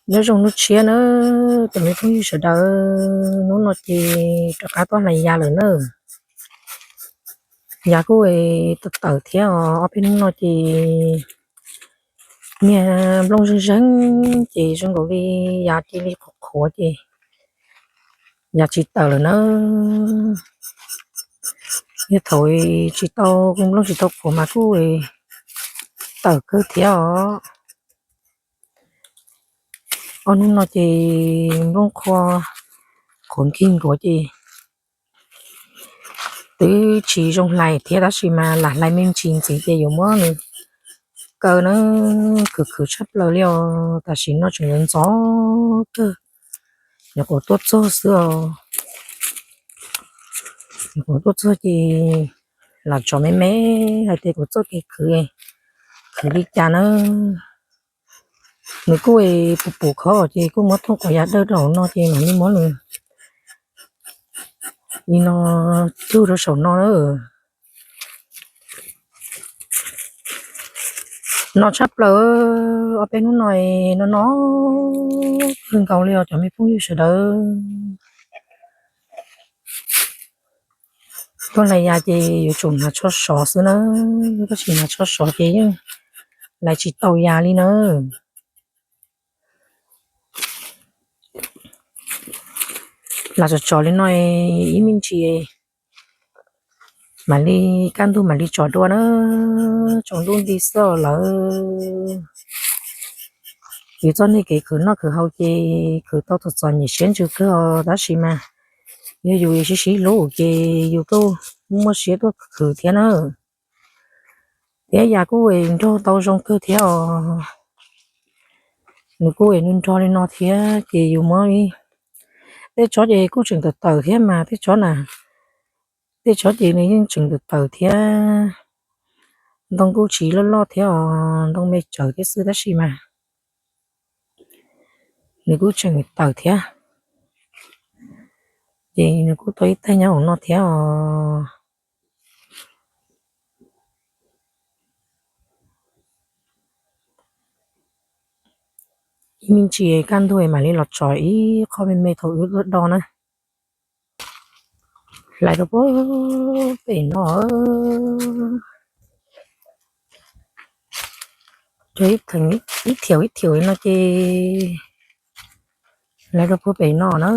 Nyob zoo hnub tshiab na, cov me phooj ywg sawv daws, hnub no ces rov qab tuaj hlais yas lawm na. Yas kuj tawm tawm thiab os, ob peb hnub no ces niag nplooj zeeg zeeg ces zoo nkaus li yas cia li qhuav qhuav ces yas tsis tawm lawm na. Yog thaum tsis tau, nplooj tsis tau qhuav mas kuj tawm kawg thiab os. Ob hnub no ces nplooj qhuav, qhuav nkig nkuav ces twb tsis zoo hlais thiab, tab sis mas lam hlais me ntsis ntxiv ces yuav muab nws kaw na, khwv khwv tshaj plaws li os. Tam sim no tseem ntxov kawg, nyuam qhuav tuaj txog xwb os. Nyuam qhuav tuaj txog ces lam tso me me hais tias kuv txoj kev khwv, khwv li cas na. Nws kuj pum pum khov ces kuj muab thooj quav yas dawj rau hauv no ces mam li muab nws li no cug rau saum no na. No tshaj plaws, ob peb hnub no no no kawg nkaus li os cov me phooj ywg sawv daws. Tuaj hlais yas ces yuav tsum hnav tsho sov xwb na, tab sis hnav tsho sov ces yeej hlais tsis tau yas li na. Lam tso tso li no ib me ntsis mam li, kaj ntug mam li tso dua na. Tsaus ntuj nti xwb lawm. Yus txoj niag kev khwv noj khwv haus ces khwv tau txom txom nyem siab ntsws kawg os, tab sis mas yog yus sib sib hlub ces yus kuj muaj siab tuaj khwv thiab na. Thiab yas kuj nrog tau zoo kawg thiab os. Nws kuj nrog nrog li no thiab ces yus muab, tej tsob ces kuj tseem tawm tawm thiab mas tej tsob na, tej tsob ces nws yeej tseem tawm tawm thiab. Ntoo kuj tsis loj loj thiab os, ntoo me tsawv thiab xwb tab sis mas nws kuj tseem tawm thiab. Ces nws kuj tau ib taig nyob hauv no thiab os. Ib me ntsis kaj ntug mam li los tso ib qho me me thaum wb tuaj do na. Hlais rau puag pem no, ib thiaum ib thiaum no ces hlais rau puag pem no na.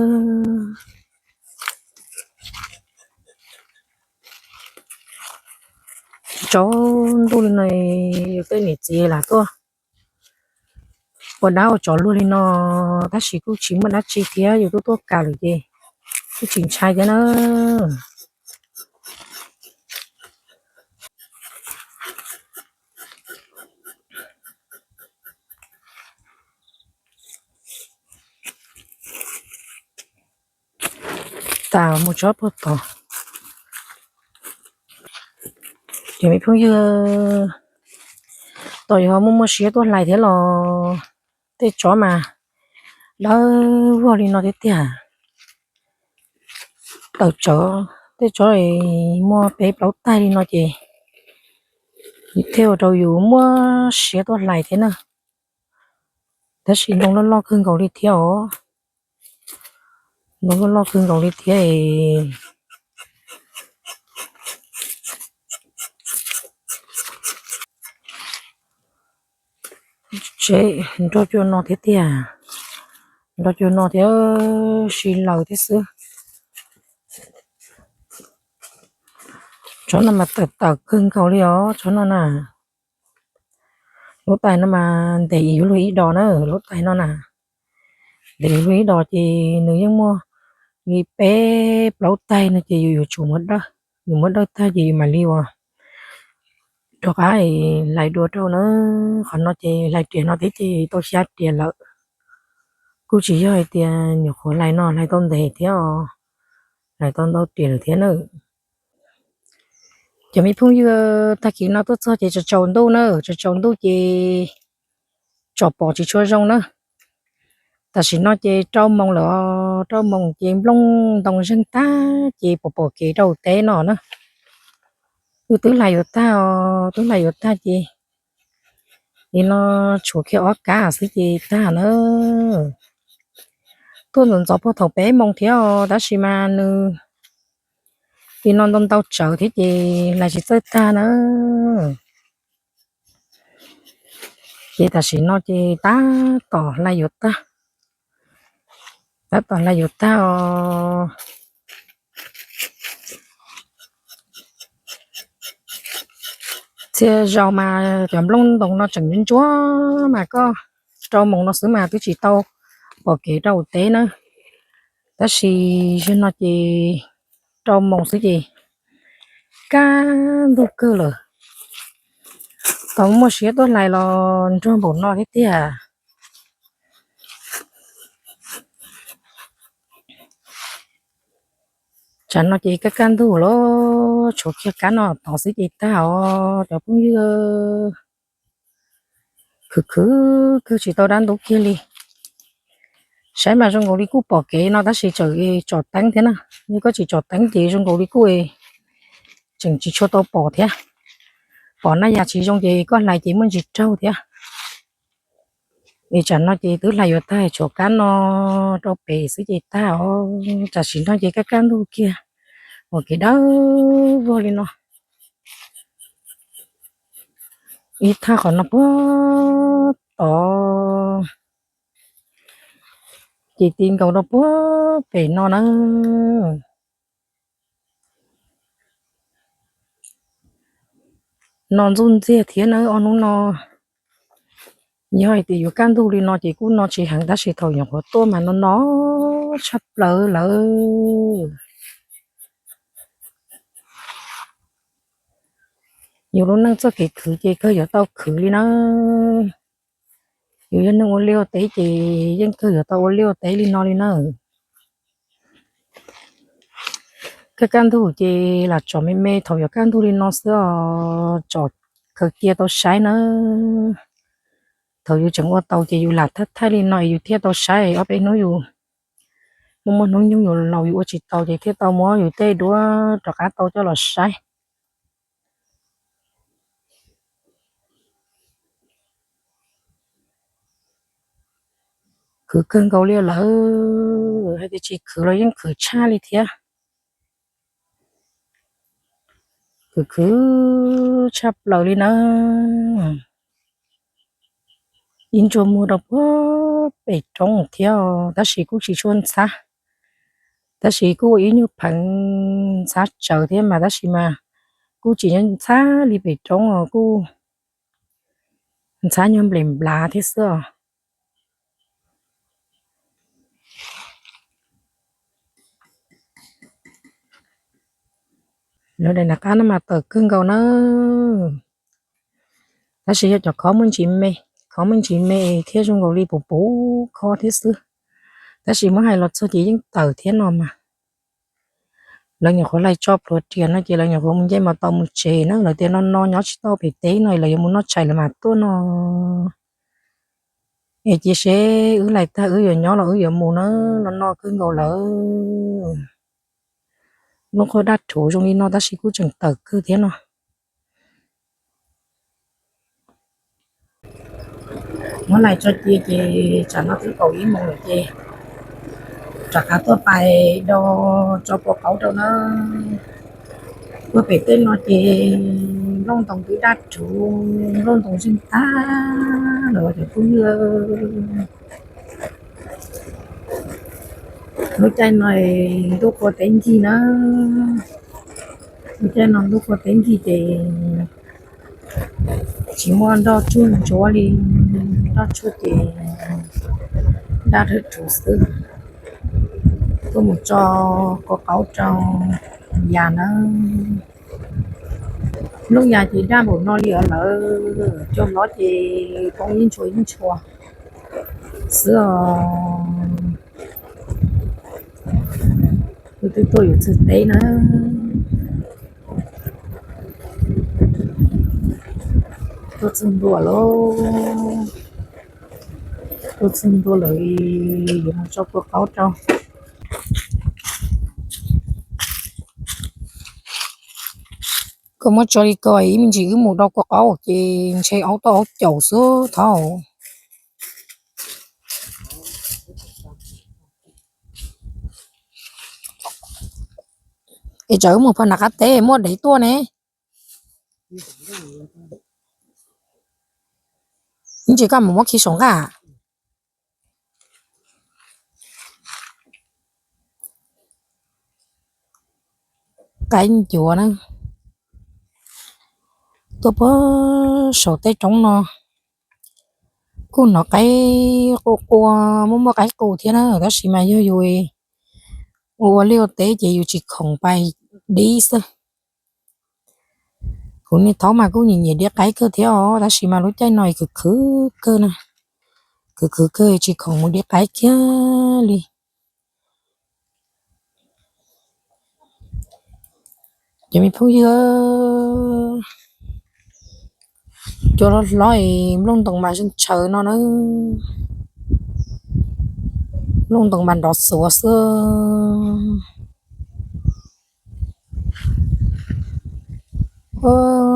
Tsaus ntuj li no, yus tej niam txiv lam tuaj ua dab ua tsov luag li no, tab sis kuj tsis muaj dab tsi thiab, yus twb tuaj kam lawm ces kuj tsis ntshai thiab na. Tas mus tsob puag tod. Ces me phooj ywg, tos yog muaj muaj siab tuaj hlais thiab los tej tsob mas dawb vog li no thiab tiag. Tawm tsawv, tej tsob muaj peb plaub taig li no ces thiaj ua rau yus muaj siab tuaj hlais thiab na. Tab sis ntoo loj loj kawg nkaus li thiab os. Ntoo loj loj kawg nkaus li thiab. Tsev nrog cua no thiab tiag, nrog cua no thiab, si laws thiab xwb. Tsob no mas tawm tawm kawg nkaus li os, tsob no na. Lub tais no mas ntes ib luag ib dos na, lub tais no na. Ntes ib luag ib dos ces nws yeej muaj li peb plaub taig no ces yus yuav tsum muab dawj, yus muab dawj tag ces yus mam li ua rov qab hlais dua rau na. Qhov no ces hlais riam no thiab ces tau xya riam lawm. Kuj tsis yog hais tias nyuam qhuav hlais no hlais tau ntev thiab os, hlais tau ntau riam lawm thiab na. Cov me phooj ywg, tag kis no tuaj txog ces tsaus tsaus ntuj na, tsaus tsaus ntuj ces tsom pom tsis tshua zoo na. Tam sim no ces rau moos lawm, rau moos ces nplooj ntoo zeeg tag ces pom pom kev rau teb no na. Wb twb hlais yuav tag os, twb hlais yuav tag ces Nim no tshuav kiag ob kab xwb ces tag na. Tuaj ntxov ntxov puag thaum peb moos thiab os, tab sis mas nws nim no ntau ntau tsawv thiab ces hlais tsis txawj tag na. Ces tam sim no ces tab tom hlais yuav tag, tab tom hlais yuav tag os. Txhia zaus mas cov nplooj ntoos no tseem ntsuab ntsuab mas koj rau moos no xwb mas twb tsis tau pom kev rau teb na. Tab sis zaum no ces rau moos xwb ces kaj ntug kawg lawm. Tau muaj siab tuaj hlais los nruag npaum no thiab tiag. Tsam no ces kaj kaj ntug lawm, tshuav kiag kab no tod xwb ces tag os cov phooj ywg. Khwv khwv kawg tsis tau dab ntub kiag li. Saib mas zoo nkaus li kuj pom kev no tab sis tseem tsom teeb thiab na. Yog koj tsis tsom teeb ces zoo nkaus li kuj tseem tsis tshua tau pom thiab. Pom naj yas tsis zoo ces koj hlais ces muaj ntsis raug thiab. Es tsam no ces twb hlais yuav tag tshuav kab no rau pem xwb ces tag os. Tam sim no ces kaj kaj ntug kiag, ua kev dawb vog li no. Ib thaj qhov no puag tod ces ti nkaus rau puag pem no na. No ntxuj ntxiag thiab na ob hnub no. Yog hais tias yuav kaj ntug li no ces kuj no tsis heev tab sis thaum nyuam qhuav tuaj mas no no tshaj plaws lawm. Yus lub neej txoj kev khwv ces kawg yuav tau khwv li na. Yus yog neeg ua liaj ua teb ces yeej kawg yuav tau ua liaj ua teb li no li na. Kaj kaj ntug ces lam tsom me me thaum yuav kaj ntug li no xwb os, tsom khaws cia tau saib na. Thaum yus tseem ua tau ces yus lam thaij thaij li no es yus thiaj tau saib, ob peb hnub yus muaj muaj hnub nyoog yus laus yus ua tsis tau ces thiaj tau muab yus tej duab rov qab tau coj los saib. Khwv kawg nkaus li lawm, hais tias tsis khwv los yeej khwv tshaj li thiab. Khwv khwv tshaj plaws li na. Ib ntsuag muag rau puag pem roob thiab tab sis kuj tsis tshua ntxhab. Tab sis kuj ua ib nyuag pheev ntxhab tsawv thiab mas tab sis mas kuj tsis ntxhab li pem roob os, kuj ntxhab nyuag nples nplav thiab xwb os. Lawv daim nram qab no mas tawm kawg nkaus na. Tab sis yog cov khob muaj ntsis me, khob muaj ntsis me thiab zoo nkaus li puv puv khob thiab xwb. Tab sis muab hais los txog ces yeej tawm thiab no mas. Lawv nyuam qhuav hlais tso plhuav riam no ces lawv nyuam qhuav mus nce mos tau mus tsev na, lawv tias no no nyob tsis tau pem teb no lawv yuav mus noj tshais lawv mam tuaj no. Es cia seb wb hlais tag wb yuav nyob los wb yuav mus na, no no kawg nkaus lawm. Lub qhov daj rhuv zoo li no tab sis kuj tseem tawm kawg thiab no. Muab hlais tso cia ces tsam no twb kaum ib moos lawm ces rov qab tuaj pais do tso kua qaub rau na. Tuaj pem tej no ces nplooj ntoos twb daj rhuv, nplooj ntoos zeeg tag lawm cov phooj ywg. Lub caij no ntuj qua teb nkig na, lub caij no ntuj qua teb nkig ces tsis muaj nroj tsuag ntsuav li, nroj tsuag ces daj rhuv xwb. Tuaj mus tso kua qaub rau yas na. Lub yas ces daj npaum no li os lawm, cua hlob ces poob ib ntshua ib ntshua xwb os. Wb twb tuaj yuav txog teb na, tuaj txog ntua lawm, tuaj txog ntua lawm, yuav mus tso kua qaub rau. Koj muab tso li ko, ib me ntsis wb mus do kua qaub ces ntshe aub toj aub caum xwb thov. Es tsam wb mus pha nram qab teb muaj dev tuaj ne. Ntsis koj mus muab khi saum nqaj. Qaib ncuav na, tuaj puag saum tej roob no. Kuj hnov qaib qua qua, muaj muaj qaib qus thiab na, tab sis mas yog yus ua ua liaj ua teb ces yus tsis khoom pais dib xwb. Kuv niag thaub mas kuj nyiam nyiam diav qaib kawg thiab os, tab sis mas lub caij no khwv khwv kawg na, khwv khwv kawg tsis khoom mus diav qaib kiag li. Cov me phooj ywg, cua hlob hlob es nplooj ntoos mas zeeg tshaws no na. Nplooj ntoos mas nrov xuav xwb.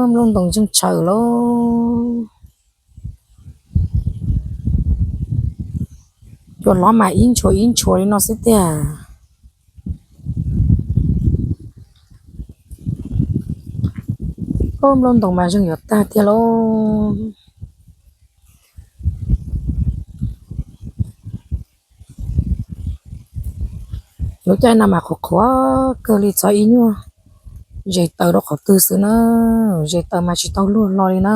Nplooj ntoos zeeg tshaws lauj. Cua hlob mas ib ntshuas ib ntshuas li no xwb tiag. Nplooj ntoos mas zeeg yuav tag tiag lauj. Lub caij no mas qhuav qhuav kawg li, txhob ib nyuag zes taws rau qhov twg xwb na, zes taws mas tsis tau luag hlo li na.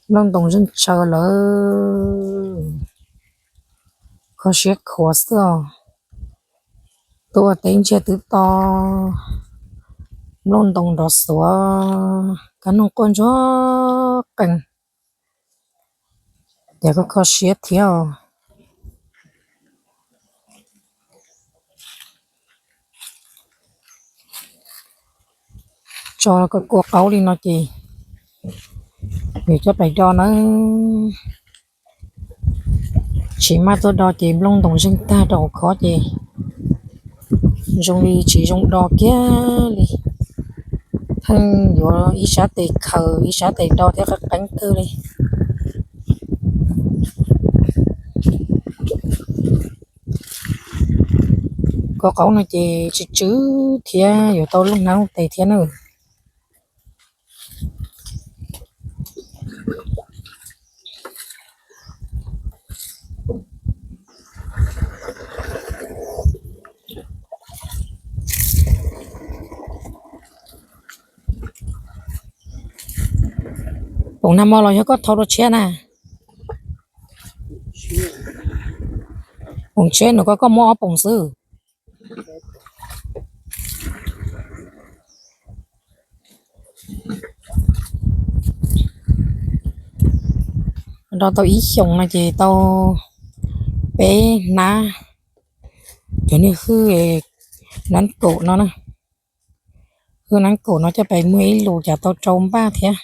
Nplooj ntoos zeeg tshaws lawm, kho siab khuav xwb os. Tuaj ua teb ntsiag twb to, nplooj ntoos nrov xuav, kab noog quaj ntsuag qees, ces kho kho siab thiab os. Tso kua qaub li no ces yuav coj pais do nawb. Tsis maj tuaj do ces nplooj ntoos zeeg tag rau hauv khob ces zoo li tsis zoo do kiag li. Pheej yuav ib sab tes khaws ib sab tes do thiab qeeb qeeb kawg li. Kua qaub no ces tsw tsw thiab yuav tau looj hnab looj tes thiab na. Poom nag hmo los yog koj thau rau tshiab na? Poom tshiab nws koj koj muab ob poom xwb. Do tau ib xyoos no ces tau peb hnab cov niag hwj nab kaum no na. Hwj nab kaum no coj pais muag ib lus cas tau rau npaj thiab.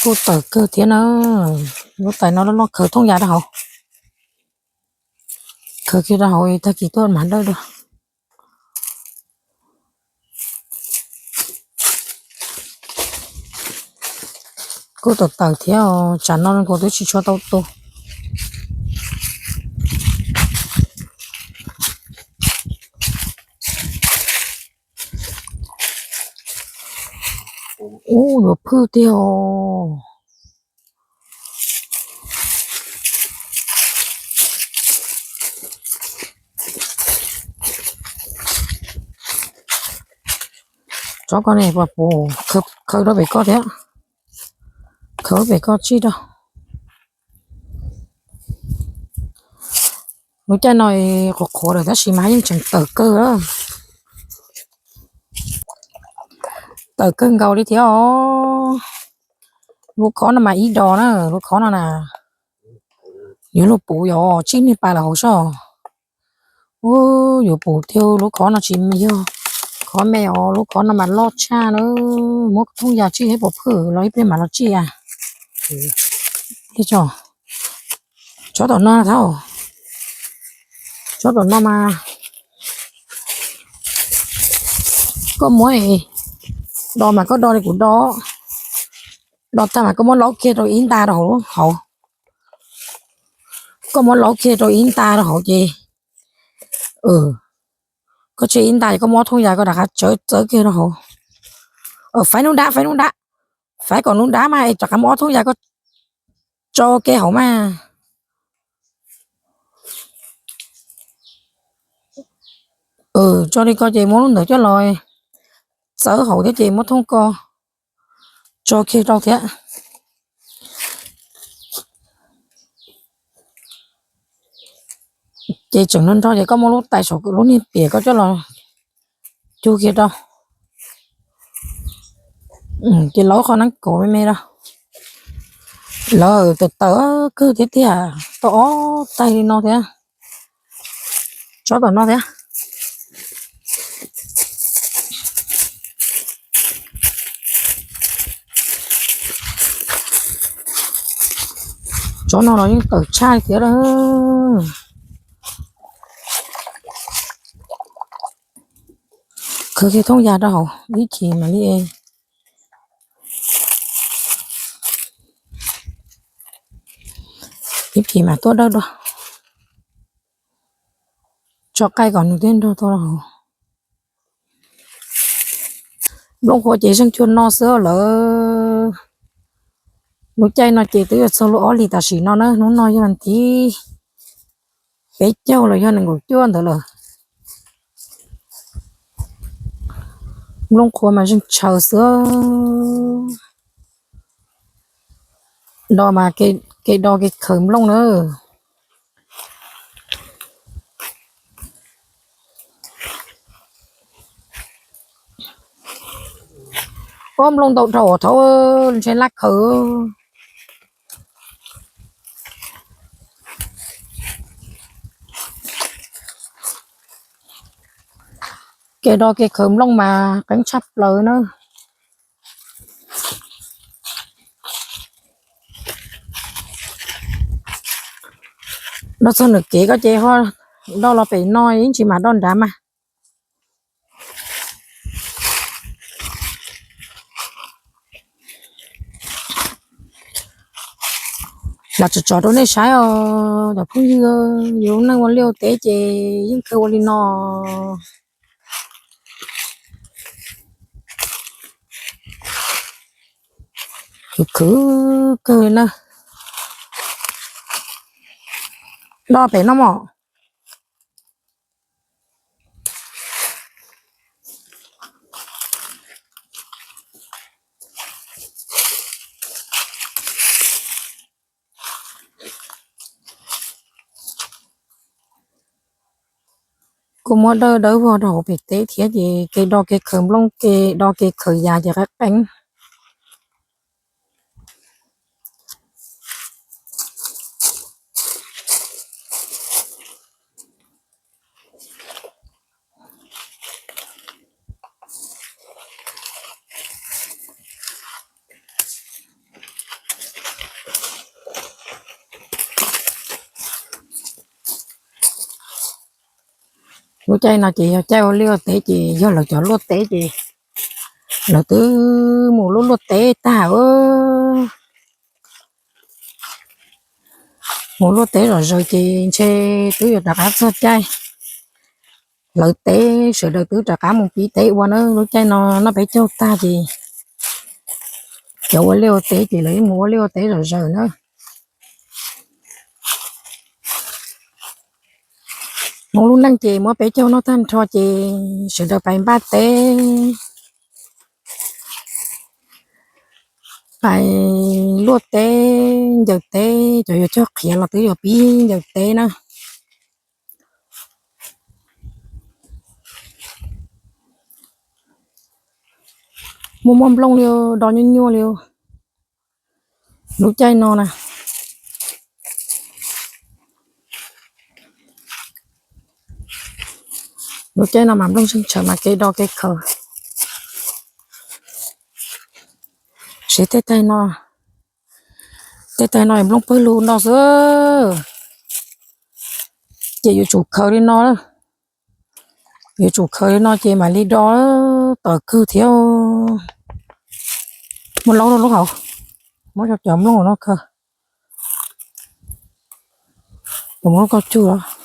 Kuj tawm kawg thiab na. Lub tais no loj loj, khaws thooj yas rau hauv. Khaws kiag rau hauv tag kis tuaj mam dawj dua. Kuj tawm tawm thiab os, tsam no kuv twb tsis tshua tau tu. Ub, yuav phwj tiag os. Tsob ko ne, puas pum, khaws rau pem koj thiab. Khaws pem koj tsij rau. Lub caij no qhuav qhuav lawm tab sis mas yeej tseem tawm kawg. Tawm kawg nkaus li thiab os. Lub khob no mas ib dos na, lub khob no na. Yuav luag puv yog tsib niag pas lawm hauv soj. Ub, yuav pum tiag, lub khov no tsis yog khov me os, lub khov no mas loj tshaj na. Muab thoob yas tsij ib puas phwj los ib pliag mam los tsij a. Tsob tom no thab, tsob tom no mas koj muab do mas koj do li kuv do, do tag mas koj muab laub kiag rau ib nta rau hauv, koj muab laub kiag rau ib nta rau hauv ces koj tsij ib nta es koj muab ob thoob yas koj rov qab txawb txawb kiag rau hauv. Faib nub dab, faib nub dab, faib kom nub dab mas es rov qab muab ob thoob yas koj tso kiag hauv mas. Tso li ko ces muab lub ntawd coj los txawb hauv thiab ces muab thoob ko tso kiag rau thiab. Ces tseem nrog nrog ces koj muab lub tais saum lub niag piam koj coj los cug kiag rau. Ces laub qhov neeb kaum me me rau. Lawv tawm tawm kawg thiab tiag, tau ob taig li no thiab. Tsob tom no thiab. Tsob no los yeej tawm tshaj thiab. Khaws kiag thoob yas rau hauv ib chim mam li, ib chim mam tuaj dawb dua. Tso qaij kom nws thiaj nrog tau hauv. Nplooj qhuav ces zeeg cuag no xwb lawm. Lub caij no ces twb yuav txog lub ob hlis tam sim no na, hnub no yog ntib peb caug los yog nees nkaum cuaj ntawd lawm. Nplooj qhuav mas zeeg tshaws xwb. Do mas kev do kev khaws nplooj na. Ob nplooj ntau dhau thaum ntshe laj khaws. Kev do kev khaws nplooj mas qeeb tshaj plaws na. Do txog nws kev koj ces ho do los pem no ib ntsis mam do nrad mas. Los tsom tsom rau nej saib os cov phooj ywg, yus lub neej ua liaj ua teb ces yeej kawg ua li no. Khwv khwv kawg na. Do pem no mog. Kuj muab dawb dawb vog rau hauv pem teb thiab ces kev do kev khaws nplooj kev do kev khaws yas ces qeeb qeeb. Lub caij no ces yog caij ua liaj ua teb ces yog lawv cov luaj teb ces lawv twb mus luaj luaj teb tag. Mus luaj teb zom zaws ces ntshe twb yuav rov qab txog caij hlawv teb, sawv daws twb rov qab mus pib teb ua na. Lub caij no noj peb caug tag ces cov ua liaj ua teb ces lawv yeej mus ua liaj ua teb zom zaws na. Hmoob lub neej ces muab peb caug noj tag nrho ces sawv daws pais npaj teb, pais luaj teb, ncaws teb, cov yuav cog qhiav los twb yuav pib ncaws teb na. Muaj muaj nplooj li, do nyuaj nyuaj li. Lub caij no na, Lub caij no mas nplooj zeeg tshav mas kev do kev khaws. Siv tej taig no, tej taig no nplooj pawg lug no xwb. Ces yuav tsum khaws li no, yuav tsum khaws li no ces mam li do tawm kawg thiab. Muab laub rau lub hauv, muab cov nplooj no khaws. Tus muab lub kauj cug